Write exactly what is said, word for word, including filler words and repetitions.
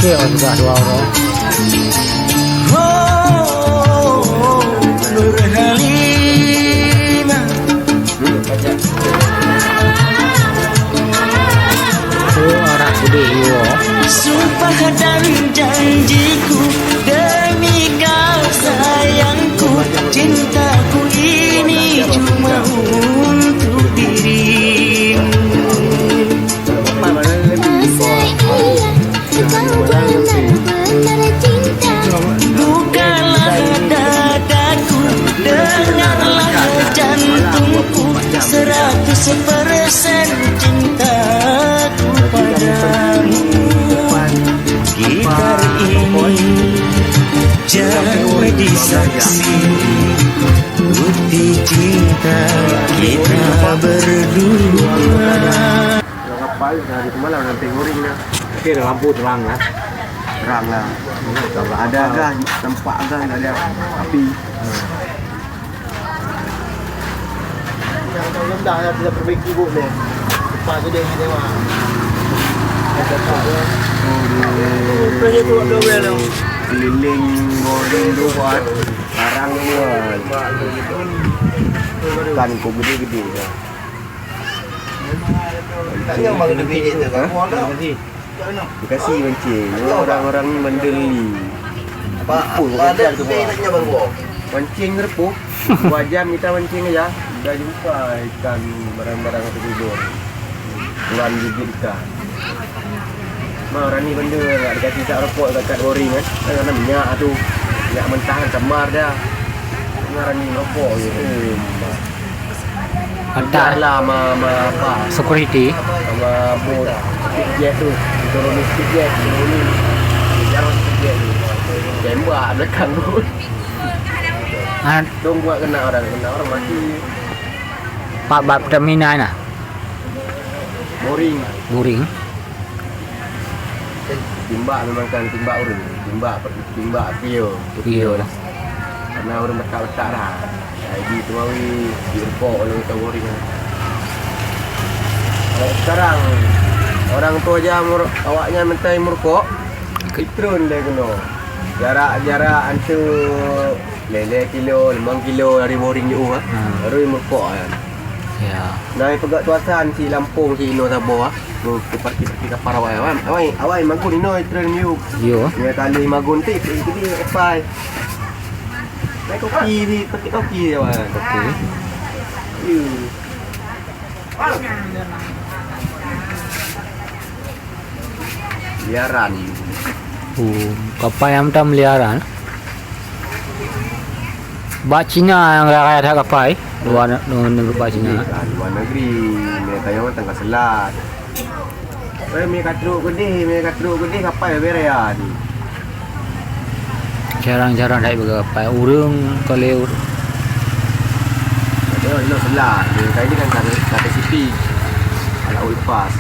Iya, udah dua orang. Oh, Nurhalimah. Oh, arah sedih, iya. Sumpah dan janjiku, demi kau sayangku, cintaku ini cuma untuk dirimu. Masa iya kau benar-benar cinta? Bukalah dadaku, dengarlah jantungku, seratus persen cintaku padamu. Gitar ini jadi saksi, bukti cinta kita berdua. Kapal dari semalam nanti guring dah. Tapi ada lampu terang lah. Terang lah. Ada gas, nampak gas ada api. Yang rendah yang kita perbaiki bu ni. Cepat tu dia nak tengok. Keliling boring tu buat barang ni kan. Ikan kok gede-gede dah. Tanya bang lebih dia tu. Hah? Bekasi mancing. Orang-orang ni bandel ni. Apa, apa ada tu, Bang? Mancing repuh. Dua jam kita mancing aja, udah jumpa ikan, barang-barang tu tidur. Ukuran gigit ikan. Mah, orang ni bandel, nak dikasih tak rokok, dekat boring kan. Kan ada minyak tu. Minyak mentah kan samar dia. Orang ni rokok je. Eh, Mantap. Kejar lah sama, sama apa? Security. Sama bot. Speed jet tu. Turun speed jet. Turun. Kejar speed jet tu. Tembak belakang tu. Ah. Dong buat kena orang, kena orang mati. Pak bab Pertamina nah. Boring. Boring. Timbak memang kan timbak ureueng. Timbak, timbak pio. Pio lah. Karena ureueng batak-batak dah. Jadi tu mawi di rukok lalu kita boring. Kalau sekarang orang tu aja mur-, awaknya mentai murkok, itron deh kena. Jarak-jarak antu lé-lé kilo, limong kilo dari boring jauh ah. Ha. Baru murkok kan. Ya. Nah, peugah tuasan si Lampung si ino saboh ah. Ke, ke parti-parti kapal awai. Awai, awai, awai magun ino itron miu. Yo. Ya kali magun ti, ti, ti, ti, apai. Naik kopi ni, pakai kopi je, Wan. Kopi. Yo. Liaran. Oh, kapai nyang tam liaran. Bak Cina nyang raya that kapai. Luar ne-, luar negeri bak Cina. Bukan, luar negeri. Mereka yang tengah selat. Eh, mi ka trok keudeh, mi ka trok keudeh, kapai bak raya ni. Jarang-jarang that bak kapai. Ureueng kali ur- Ada orang selat. Mereka ini kan kata, kata sipi. Alat lepas.